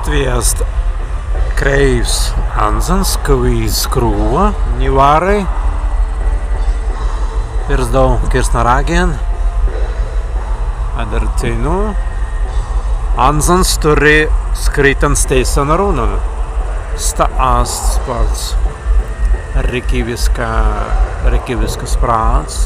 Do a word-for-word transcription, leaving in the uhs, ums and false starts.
Ast krēiws anzans, kwēi skrūwa ni wārai. Pirzdau kirsnaragjan. Adder teinū anzans turri skrītans tēisan arūnan. Sta ast spārts rikīwiska, rikīwiskas prāts.